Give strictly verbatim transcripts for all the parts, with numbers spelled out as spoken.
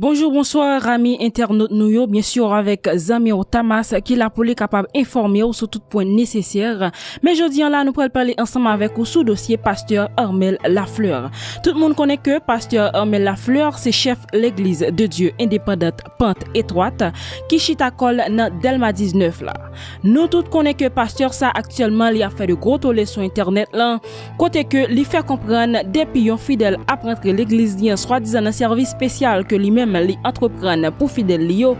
Bonjou, bonswa, ami entènot nou yo. Byen si, avèk zanmi w Tamas ki la pou li kapab enfòme w sou tout pwen nesesè. Men jodi a la, nou pral pale ansanm avèk ou sou dosye pastè Armel Lafleur. Tout moun konnen ke pastè Armel Lafleur se chèf Legliz de Dye Endepandant Pant Etwat ki chita kò l nan Dèlma diznèf la. Nou tout konnen ke pastè sa aktyèlman li ap fè de gwo tole sou entènèt lan, kote ke li fè konprann depi yon fidèl ap rantre legliz li an swadizan nan sèvis espesyal ke li menm li antreprann pou fidèl li yo,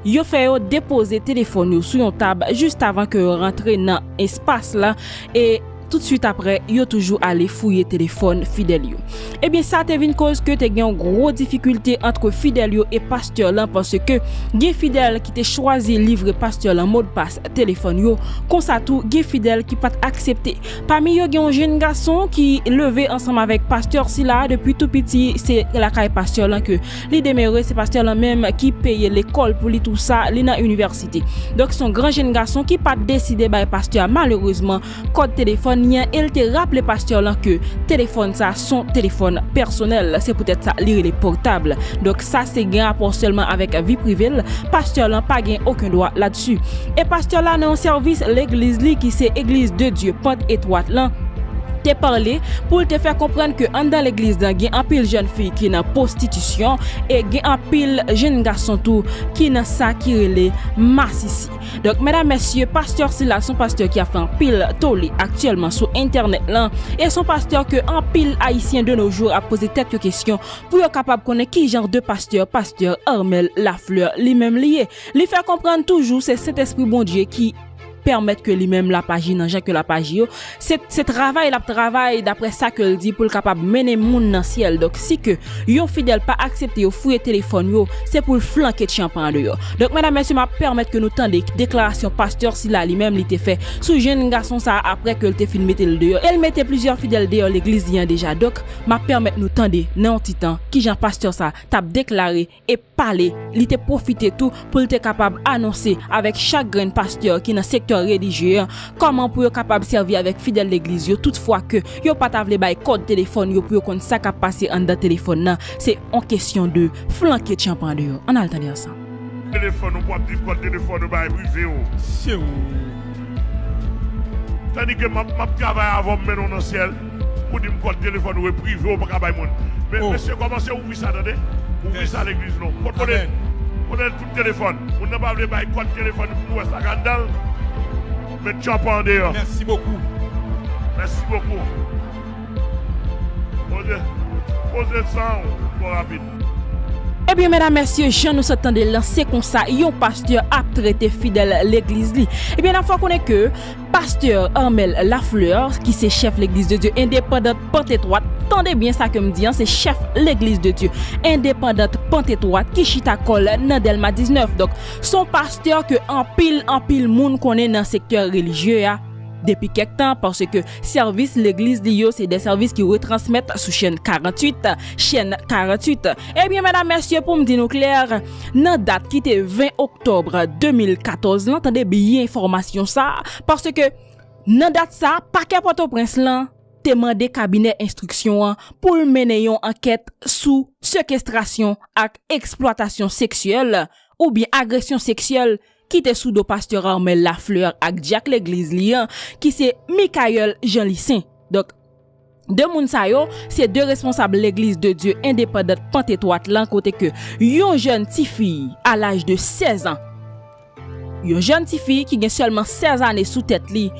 yo fè yo depoze telefòn yo sou yon tab jis avan ke yo rantre nan espas la, e toutswit apre yo toujou ale fouye telefòn fidèl yo. Ebyen, sa te vin koz ke te gen yon gwo difikilte ant fidèl yo e pastè lan, paske gen fidèl ki te chwazi livre pastè lan modpas telefòn yo. Konsa tou, gen fidèl ki pa t aksepte. Pami yo, gen yon jenn gason ki leve ansanm avèk pastè sila depi tou piti, se lakay pastè lan ke li demere, se pastè lan menm ki peye lekòl pou li, tou sa, li nan inivèsite. Donk, se yon gran jenn gason ki pa t deside bay pastè a, malerezman, kòd telefòn li an, e l te raple pastè lan ke telefòn sa se yon telefòn pèsonèl, se poutèt sa li rele pòtab. Donk, sa se gen rapò sèlman avèk vi prive l, pastè lan pa gen okenn dwa ladsi. E pastè la nan yon sèvis legliz li ki se Egliz de Dye Pant Etwat lan te pale pou l te fè konprann ke anndan legliz lan gen anpil jèn fi ki nan pwostitisyon e gen anpil jenn gason tou ki nan sa ki rele masisi. Donk, medam, mesye, pastè sila se yon pastè ki ap fè anpil tole aktyèlman sou entènèt lan, e se yon pastè ke anpil Ayisyen de nos jours ap poze tèt yo kesyon pou yo kapab konnen ki jan de pastè pastè Armel Lafleur li menm li ye. Li fè konprann toujou se Sentespri Bondye ki pèmèt ke li menm l ap aji nan jan ke l ap aji yo. Se, se travay l ap travay, daprè sa ke l di, pou l kapab mennen moun nan syèl. Donk, si ke yon fidèl pa aksepte yo fouye telefòn yo, se pou l flanke tchanpan andeyò. Donk, medam, mesye, m ap pèmèt ke nou tande deklarasyon pastè sila li menm li te fè sou jenn gason sa a apre ke l te fin mete l deyò. E l mete plizyè fidèl deyò legliz li an deja. Donk, m ap pèmèt nou tande nan yon ti tan kijan pastè sa t ap deklare e pale, li te pwofite tou pou l te kapab anonse avèk chak grenn pastè ki nan sektè relijye an, kòman pou yo kapab sèvi avèk fidèl legliz yo, toutfwa ke yo pa ta vle bay kòd telefòn yo pou yo konn sa k ap pase anndan telefòn nan. Se yon kesyon de flanke tchanpan andeyò. Ann al tande ansanm. Telefòn ou, w ap di kòd telefòn ou bay prive w. Tandike m ap, m ap travay avè w, m mennen w nan syèl, ou di m kòd telefòn ou e prive, ou pa ka bay moun. Men, mesye, kòmanse ouvri sa, tande. Ouvri sa legliz nou. Kote, kote, kote tout telefòn? Moun nan pa vle bay kòd telefòn pou nou wè sa k anndan l. Met tchanpan andeyò. Mèsi bokou. Mèsi bokou. Poze, poze san w twò rapid. Ebyen, medam, mesye, jan nou sot tande l lan, se konsa yon pastè ap trete fidèl legliz li. Ebyen, n ap fè w konnen ke pastè Armel Lafleur, ki se chèf Legliz de Dye Endepandant Pant Etwat, tande byen sa ke m di an, se chèf Legliz de Dye Endepandant Pant Etwat ki chita kò l nan Dèlma diznèf. Donk, se yon pastè ke anpil, anpil moun konnen nan sektè relijye a depi kèk tan, paske sèvis legliz li yo se de sèvis ki retransmèt sou chèn karanntuit, chèn karanntuit. Ebyen, medam, mesye, pou m di nou klè, nan dat ki te ven oktòb de mil katòz lan, tande byen enfòmasyon sa, paske nan dat sa, pakè Pòtoprens lan te mande kabinè enstriksyon an pou l mennen yon ankèt sou sekestrasyon ak eksplwatasyon seksyèl oubyen agresyon seksyèl ki te sou do pastè Armel Lafleur ak dyak legliz li an, ki se Michael Jeanlyssaint. Donk, de moun sa yo, se de responsab Legliz de Dye Endepandant Pant Etwat lan, kote ke yon jèn tifi a laj de sèz an, yon jèn tifi ki gen sèlman sèz ane sou tèt li,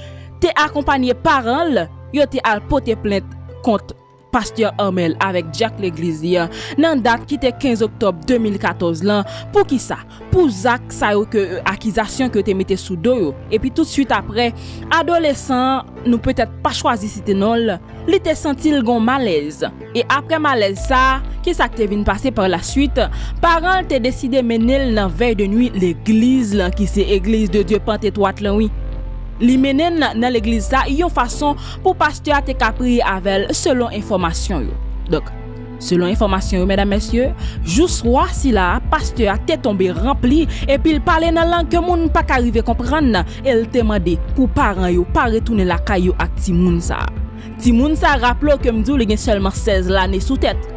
te akonpanye paran l, yo te al pote plent kont pastè Armel avèk dyak legliz li an nan dat ki te kenz oktòb de mil katòz lan. Poukisa? Pou zak sa yo ke, e, akizasyon ke yo te mete sou do yo. Epi toutswit apre, adolesan an, nou petèt pa chwazi site non l, li te santi l gon malèz. E apre malèz sa, kisa k te vin pase pa laswit? Paran l te deside mennen l nan vèy de nwi legliz lan, ki se Egliz de Dye Pant Etwat lan, wi. Li mennen l nan, nan legliz sa yon fason pou pastè a te ka priye avè l, selon enfòmasyon yo. Donk, selon enfòmasyon yo, medam, mesye, jou swa sila a, pastè a te tonbe ranpli, epi l pale nan lang ke moun pa ka rive konprann, e l te mande pou paran yo pa retounen lakay yo ak timoun sa a. Timoun sa a, raple w ke m di w li gen sèlman sèz lane sou tèt.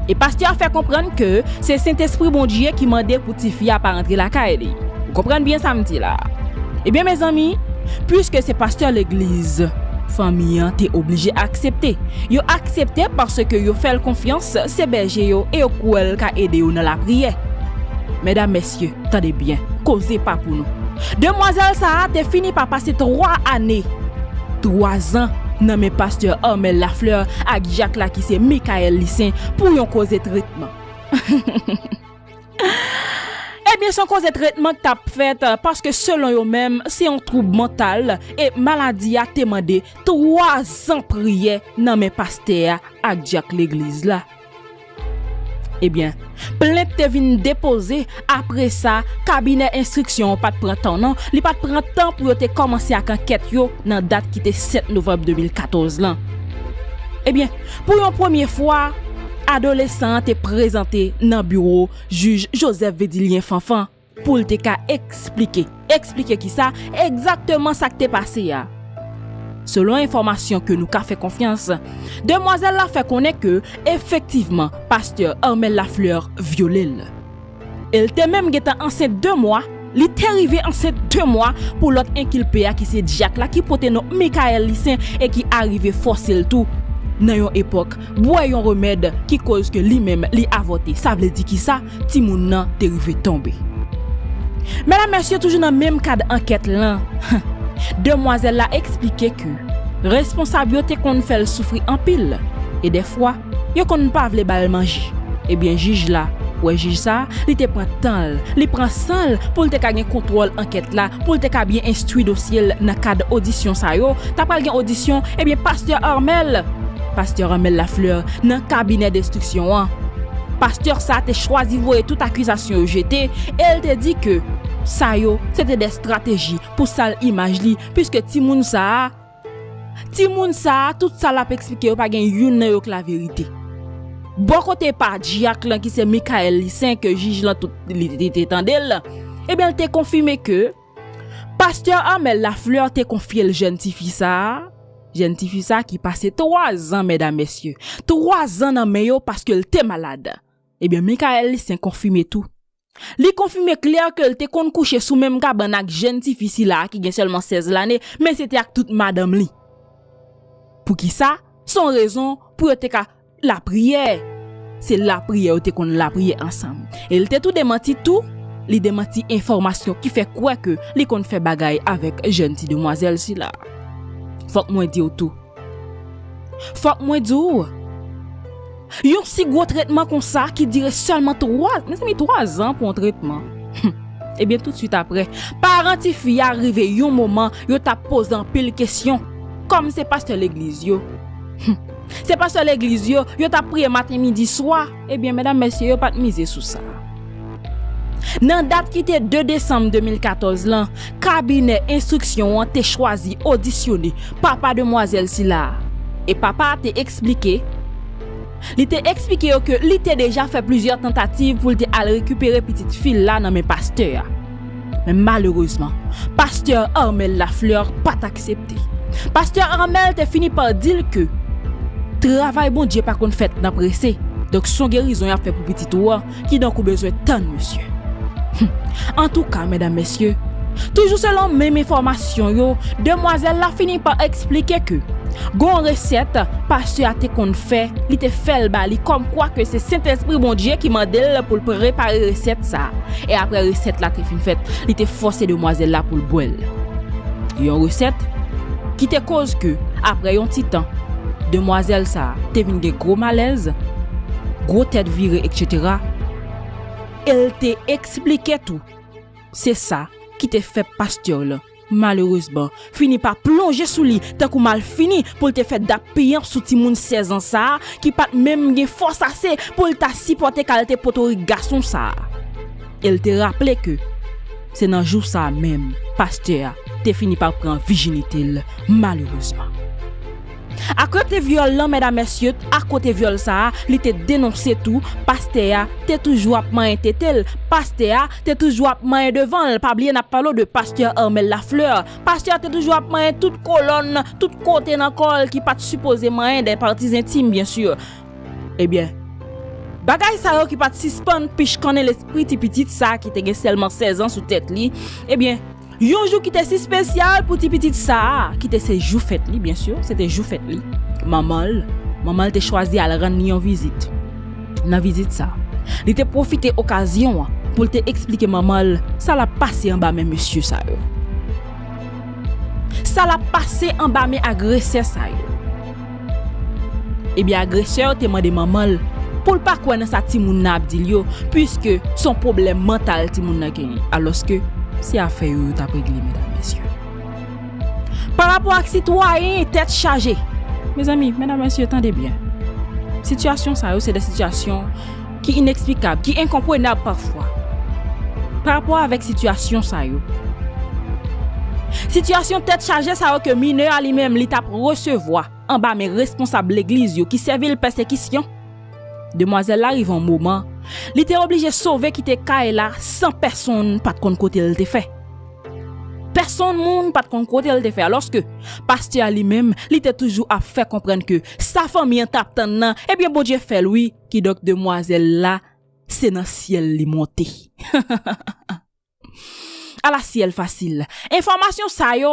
E pastè a fè konprann ke se Sentespri Bondye ki mande pou tifi a pa rantre lakay li. Ou konprann byen sa m di la? Ebyen, mezanmi, piske se pastè legliz, fanmi an te oblije aksepte. Yo aksepte paske yo fè l konfyans, se bèje yo, e yo kwè l ka ede yo nan lapriyè. Medam, mesye, tande byen, koze pa pou nou. Demwazèl sa a te fini pa pase twa ane, twa zan nan men pastè Armel Lafleur ak dyak la ki se Michael Licen pou yon koze tretman. Ebyen, se yon koze tretman k t ap fèt, paske selon yo menm, se yon twoub mantal e maladi a te mande twa zan priyè nan men pastè a ak dyak legliz la. Ebyen, plent te vin depoze. Apre sa, kabinè enstriksyon an pa t pran tan non, li pa t pran tan pou yo te kòmanse ak ankèt yo nan dat ki te sèt novanm de mil katòz lan. Ebyen, pou yon premye fwa, adolesan an te prezante nan biwo jij Joseph Vedilien Fanfan pou l te ka eksplike, eksplike kisa egzakteman sa k te pase a. Selon enfòmasyon ke nou ka fè konfyans, demwazèl la fè konnen ke, efektivman, pastè Armel Lafleur vyole l. E l te menm gentan ansent de mwa, li te rive ansent de mwa pou lòt enkilpe a ki se dyak la ki pote non Michael Licen e ki arive fòse l tou nan yon epòk bwè yon remèd ki koz ke li menm li avòte. Sa vle di kisa? Timoun nan te rive tonbe. Medam, mesye, toujou nan menm kad ankèt lan, demwazèl la eksplike ke responsab yo te konn fè l soufri anpil, e dèfwa, yo konn pa vle ba l manje. Ebyen, jij la, wè jij sa, li te pran tan l, li pran san l pou l te ka gen kontwòl ankèt la, pou l te ka byen enstwi dosye l nan kad odisyon sa yo. Ta pral gen odisyon, ebyen, pastè Armel, pastè Armel Lafleur, nan kabinè enstriksyon an. Pastè sa a te chwazi voye tout akizasyon yo jete, e l te di ke sa yo, se te de estrateji pou sal imaj li, piske timoun sa a, timoun sa a, tout sa l ap eksplike yo, pa gen youn nan yo k laverite. Bò kote pa dyak lan ki se Michael Licen, ke jij lan tout li, li te tande l, ebyen, l te konfime ke pastè Armel Lafleur te konfye l jèn tifi sa a, jèn tifi sa a ki pase twa zan, medam, mesye, twa zan nan men yo paske l te malad. Ebyen, Michael Licen konfime tou. Li konfime klè ke l te konn kouche sou menm kabann ak jèn tifi sila a ki gen sèlman sèz lane, men se te ak tout madanm li. Poukisa? Se yon rezon pou yo te ka lapriyè. Se lapriyè yo te konn lapriyè ansanm. E l te tou demanti tou, li demanti enfòmasyon ki fè kwè ke li konn fè bagay avèk jèn ti demwazèl sila. Fòk mwen di w tou. Fòk mwen di w, yon si gwo tretman konsa ki dire sèlman twa, mezanmi, twa zan pou yon tretman. Ebyen, toutswit apre, paran tifi a rive yon moman yo t ap poze anpil kesyon. Kòm se pastè legliz yo. Se pastè legliz yo, yo t ap priye maten, midi, swa. Ebyen, medam, mesye, yo pa t mize sou sa. Nan dat ki te de desanm de mil katòz lan, kabinè enstriksyon an te chwazi odisyone papa demwazèl sila a. E papa a te eksplike, li te eksplike yo ke li te deja fè plizyè tantativ pou l te al rekipere pitit fi l la nan men pastè a. Men malerezman, pastè Armel Lafleur pa t aksepte. Pastè Armel te fini pa di l ke travay Bondye pa konn fèt nan prese. Donk, se yon gerizon y ap fè pou pitit ou a, kidonk ou bezwen tann, mesye. Hum. Antouka, medam, mesye, toujou selon menm enfòmasyon yo, demwazèl la fini pa eksplike ke gon resèt pastè a te konn fè, li te fè l ba li, kòmkwa ke se Sentespri Bondye ki mande l pou l prepare resèt sa a. E apre resèt la te fin fèt, li te fòse demwazèl la pou l bwè l. Yon resèt ki te koz ke, apre yon ti tan, demwazèl sa a te vin gen gwo malèz, gwo tèt vire, etsetera. E l te eksplike tou, se sa ki te fè pastè lan, malerezman, fini pa plonje sou li tankou malfini pou l te fè dappiyanp sou timoun sèz an sa a ki pa t menm gen fòs ase pou l ta sipòte kalte potorik gason sa a. E l te raple ke se nan jou sa a menm pastè a te fini pa pran vijinite l, malerezman. Akote vyòl lan, medam, mesye, akote vyòl sa a, li te denonse tou, pastè a te toujou ap manyen tete l, pastè a te toujou ap manyen devan l. Pa bliye n ap pale w de pastè Armel Lafleur. Pastè a te toujou ap manyen tout kolòn, tout kote nan kò l ki pa t sipoze manyen, dè pati entim, byen si. Ebyen, Bagay sa yo ki pa t sispann pichkannen lespri ti pitit sa a ki te gen sèlman sèz an sou tèt li, ebyen, yon jou ki te si espesyal pou ti pitit sa a, ki te se jou fèt li, byen si, se te jou fèt li. Manman l, manman l te chwazi al rann li yon vizit. Nan vizit sa, li te pwofite okazyon an pou l te eksplike manman l sa l ap pase anba men mesye sa yo. Sa l ap pase anba men agresè sa yo. Ebyen, agresè yo te mande manman l pou l pa kwè nan sa timoun nan ap di l yo, piske se yon pwoblèm mantal timoun nan genyen. Alòske, se afè yo yo t ap regle, medam, mesye. Pa rapò ak sitwayen tèt chaje. Mezanmi, medam, mesye, tande byen. Sitiyasyon sa yo, se de sitiyasyon ki ineksplikab, ki enkonprenab pafwa. Pa rapò avèk sitiyasyon sa yo. Sitiyasyon tèt chaje sa yo ke minè a li menm li t ap resevwa anba men responsab legliz yo ki sèvi l pèsekisyon. Demwazèl la rive yon moman, li te oblije sove kite kay la san pèsonn pa t konn kote l te fè. Pèsonn moun pa t konn kote l te fè, alòske pastè a li menm, li te toujou ap fè konprann ke sa fanmi an t ap tann nan, ebyen Bondye fè l wi, kidonk demwazèl la, se nan syèl li monte. Ala syèl fasil. Enfòmasyon sa yo,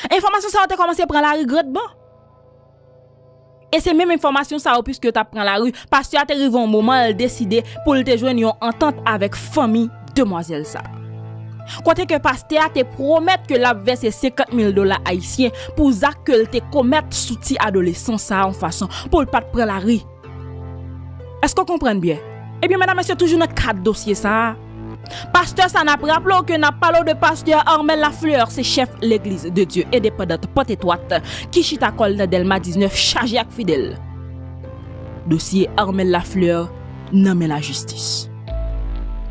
enfòmasyon sa yo te kòmanse pran lari grandman. E se menm enfòmasyon sa yo, piske yo t ap pran lari, pastè a te rive yon moman, l deside pou l te jwenn yon antant avèk fanmi demwazèl sa. Kote ke pastè a te pwomèt ke l ap vèse senkant mil dola ayisyen pou zak ke l te komèt sou ti adolesan sa a, yon fason pou l pa t pran lari. Èske w konprann byen? Ebyen, medam, mesye, toujou nan kad dosye sa a, pastè sa, n ap raple w ke n ap pale w de pastè Armel Lafleur, se chèf Legliz de Dye Endepandant Pòt Etwat, ki chita kò l nan Dèlma diznèf, chaje ak fidèl. Dosye Armel Lafleur nan men lajistis.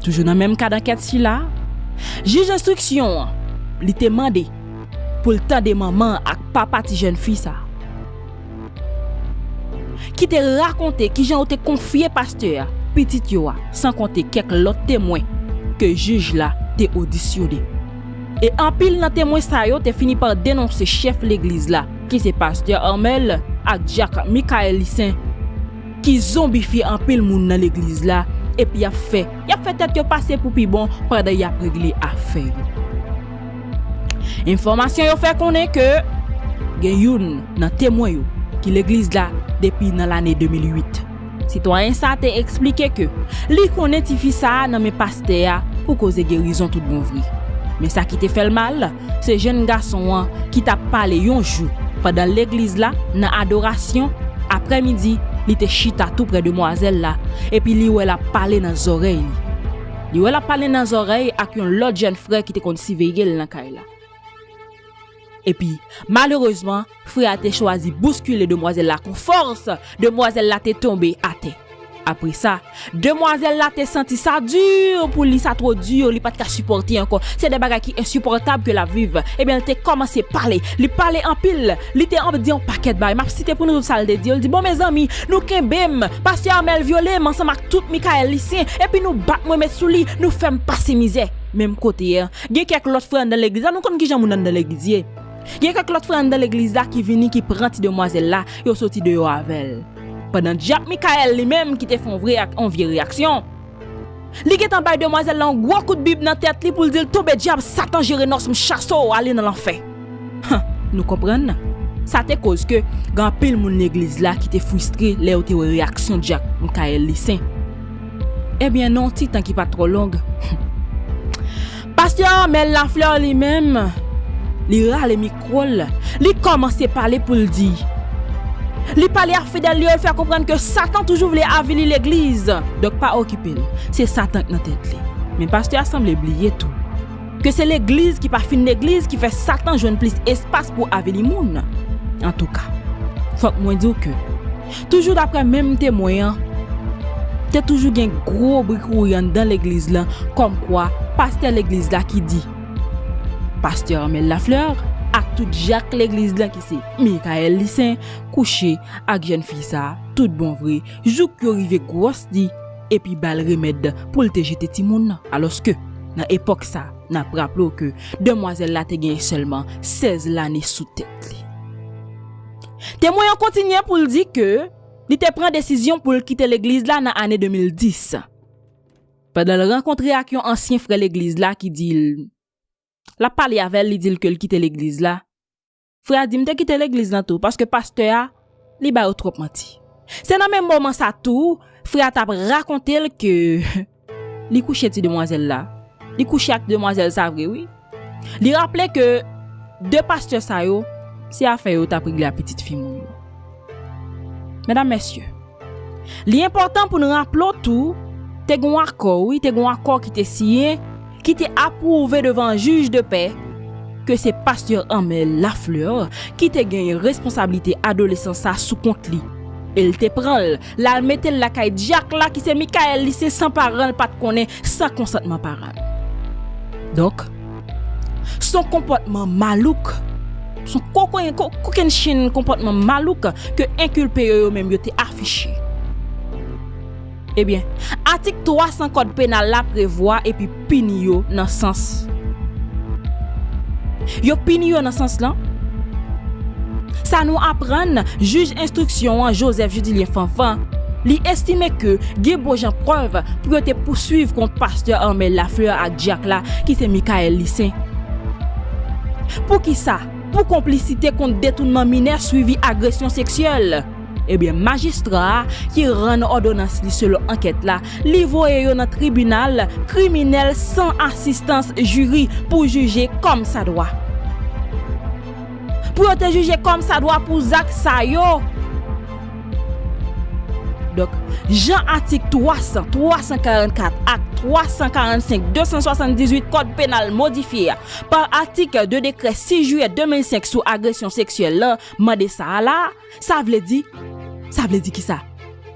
Toujou nan menm kad ankèt sila, jij enstriksyon an, li te mande pou l tande manman ak papa ti jèn fi sa a, ki te rakonte kijan yo te konfye pastè a pitit yo a, san konte kèk lòt temwen ke jij la te odisyone. E anpil nan temwen sa yo te fini pa denonse chèf legliz la, ki se pastè Armel ak dyak Michael Licen, ki zonbifye anpil moun nan legliz la, epi y ap fè, y ap fè tèt yo pase pou pi bon pandan y ap regle afè yo. Enfòmasyon yo fè konnen ke gen youn nan temwen yo ki legliz la depi nan lane de mil uit. Sitwayen sa a te eksplike ke li konnen tifi sa a nan men pastè a pou koze gerizon tout bon vre. Men sa ki te fè l mal, se jèn gason an ki t ap pale yon jou pandan legliz la nan adorasyon, aprèmidi, li te chita tou prè demwazèl la, epi li wè l ap pale nan zòrèy li. Li wè l ap pale nan zòrèy ak yon lòt jèn frè ki te konn siveye l nan kay la. Epi, malerezman, frè a te chwazi bouskile demwazèl la kon fòs, demwazèl la te tonbe atè. Apre sa, demwazèl la te santi sa di pou li, sa twò di, li pa t ka sipòte ankò. Se de bagay ki ensipòtab ke l ap viv. Ebyen, l te kòmanse pale. Li pale anpil. Li te ap di yon pakèt bagay. M ap site pou nou tout sa l te di. Li di, "Bon, mezanmi, nou kenbe m. Pastè Armel vyole m ansanm ak tout Michael Licen. Epi nou bat mwen met sou li. Nou fè m pase mizè." Menm kote a, gen kèk lòt frè anndan legliz la. Nou konn kijan moun anndan legliz ye. Gen kèk lòt frè anndan legliz la ki vini, ki pran ti demwazèl la, yo soti deyò avè l. Pandan dyak Michael li menm ki te fè yon vre ak-, yon vye reyaksyon, li gentan bay demwazèl la yon gwo kout bib nan tèt li pou l di l, "Tonbe dyab, Satan Jerenòs, m chase w, ale nan lanfè." Han, nou konprann? Sa te koz ke gen anpil moun legliz la ki te fristre lè yo te wè reyaksyon dyak Michael Licen. Ebyen, nan yon ti tan ki pa twò long, pastè Armel Lafleur li menm, li rale mikwo l, li kòmanse pale pou l di, li pale ak fidèl li yo, l fè konprann ke Satan toujou vle avili legliz. Donk, pa okipe l. Se Satan k nan tèt li. Men pastè a sanble bliye tou ke se legliz ki pa fin legliz ki fè Satan jwenn plis espas pou avili moun. Antouka, fòk mwen di w ke, toujou daprè menm temwen an, te toujou gen gwo bri kouri anndan legliz lan, kòmkwa pastè legliz la ki di, pastè Armel Lafleur ak tout dyak legliz lan ki se Michael Licen kouche ak jèn fi sa a tout bon vre, jouk yo rive gwòs li, epi ba l remèd pou l te jete timoun nan. Alòske, nan epòk sa, n ap raple w ke demwazèl la te genyen sèlman sèz lane sou tèt li. Temwen an kontinye pou l di ke Li te pran desizyon pou l kite legliz la nan ane de mil dis. Pandan l rankontre ak yon ansyen frè legliz la ki di l, l ap pale avè l, li di l ke l kite legliz la. Frè a di, "M te kite legliz lan tou, paske pastè a, li ba yo twòp manti." Se nan menm moman sa tou, frè a t ap rakonte l ke li kouche ti demwazèl la. Li kouche ak demwazèl sa vre, wi. Li raple ke de pastè sa yo, se afè yo t ap regle a pitit fi moun yo. Medam, mesye, li enpòtan pou n raple w tou, te gen yon akò, wi, te gen yon akò ki te siyen, ki te apwouve devan jij de pè, ke se pastè Armel Lafleur ki te genyen responsablite adolesan sa sou kont li. E l te pran l, l al mete l lakay dyak la ki se Michael Lissaint san paran l pa t konnen, san konsantman paran l. Donk, s on konpòtman malouk, s on kokennchenn konpòtman malouk ke enkilpe yo, yo menm yo te afiche. Ebyen, atik twa san kòd penal la prevwa epi pini yo nan sans. Yo pini yo nan sans lan. Sa nou aprann, jij enstriksyon an, Joseph Judilien Fanfan, li estime ke gen bon jan prèv pou yo te pouswiv kont pastè Armel Lafleur ak dyak la, ki se Michael Lissaint. Poukisa? Pou konplisite kont detounman minè swivi agresyon seksyèl. Ebyen, majistra a ki rann òdonans li selon ankèt la, li voye yo nan tribinal kriminèl san asistans jiri pou jije kòmsadwa. Pou yo te jije kòmsadwa pou zak sa yo. Donk, jan atik twa san, twa san karannkat ak twa san karannsenk, de san swasanndizuit Kòd Penal modifye a, pa atik de dekrè sis jiyè de mil senk sou agresyon seksyèl lan, mande sa a la, sa vle di, sa vle di kisa?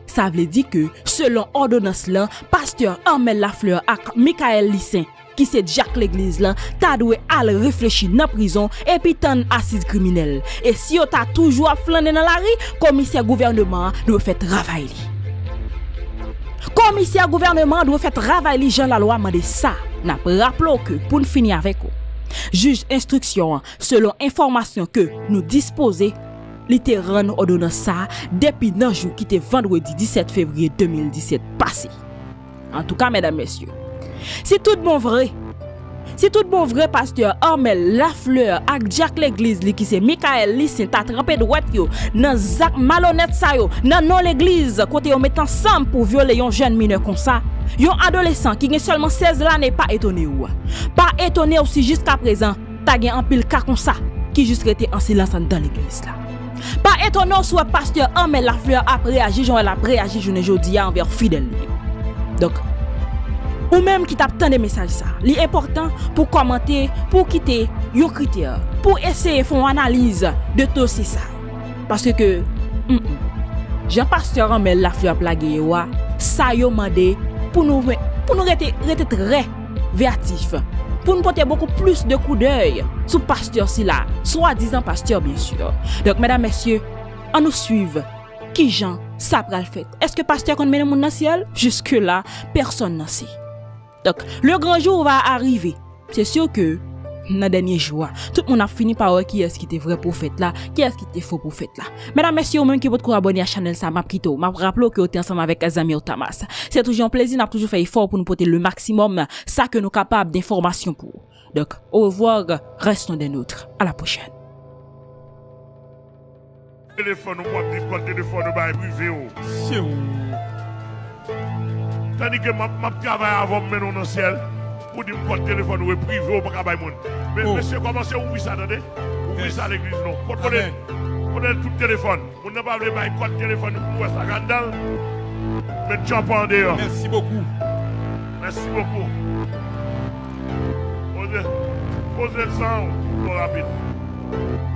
Sa vle di ke, selon òdonans lan, pastè Armel Lafleur ak Michael Lissaint, ki se dyak legliz lan, ta dwe al reflechi nan prizon epi tann asiz kriminèl. E si yo ta toujou ap flannen nan lari, komisè gouvèneman an dwe fè travay li. Komisè gouvèneman an dwe fè travay li jan lalwa mande sa. N ap raple w ke, pou n fini avèk ou, jij enstriksyon an, selon enfòmasyon ke nou dispoze, li te rann òdonans sa a depi nan jou ki te vandredi disèt fevriye de mil disèt pase. Antouka, medam, mesye, si tout bon vre, si tout bon vre pastè Armel Lafleur ak dyak legliz li ki se Michael Lissaint ta tranpe dwèt yo nan zak malonèt sa yo, nan non legliz kote yo met ansanm pou vyole yon jèn minè konsa, yon adolesan ki gen sèlman sèz lane, pa etone w. Pa etone w si jiskaprezan, ta gen anpil ka konsa ki jis rete an silans anndan legliz la. Pa etone w si w wè pastè Armel Lafleur ap reyaji jan w wè l ap reyaji jounen jodi a anvè fidèl li yo. Donk, ou menm ki t ap tande mesaj sa, li enpòtan pou w kòmante, pou w kite yon kritè, pou w eseye fè yon analiz de dosye sa. Paske, mm, mm, jan pastè Armel Lafleur ap lage yo a, sa yo mande pou nou, pou nou rete, rete trè veyatif, pou n pote bokou plis de koudèy sou pastè sila, swadizan pastè, byen si. Donk, medam, mesye, ann nou swiv kijan sa pral fèt. Èske pastè konn mennen moun nan syèl? Jiske la, pèsonn nan se. Donk, le grand jour va arriver. Se si ke, nan dènye jou a, tout moun ap fini pa wè kiyès ki te vrè pwofèt la, kiyès ki te fo pwofèt la. Medam, mesye, ou menm ki potko abòne a chanèl sa, m ap kite w. M ap raple w ke w te ansanm avèk zanmi w Thomas. Se toujou yon plezi, n ap toujou fè efò pou nou pote le maximum sa ke nou kapab de enfòmasyon pou ou. Donk, au revoir, restons des nôtres. À la prochaine. Telefòn ou, w ap di kòd telefòn ou bay prive w. Tandike m ap, m ap travay avè w, m mennen w nan syèl, pou di m kòd telefòn ou e prive w pa ka bay moun. Men, mesye, kòmanse ouvri sa, tande? Ouvri sa legliz nou. Kontwole, kontwole tout telefòn. Moun nan pa vle bay kòd telefòn ou pou wè sa k anndan l. Met tchòpè andeyò. Mèsi bokou. Mèsi bokou. Poze, poze san w twò rapid.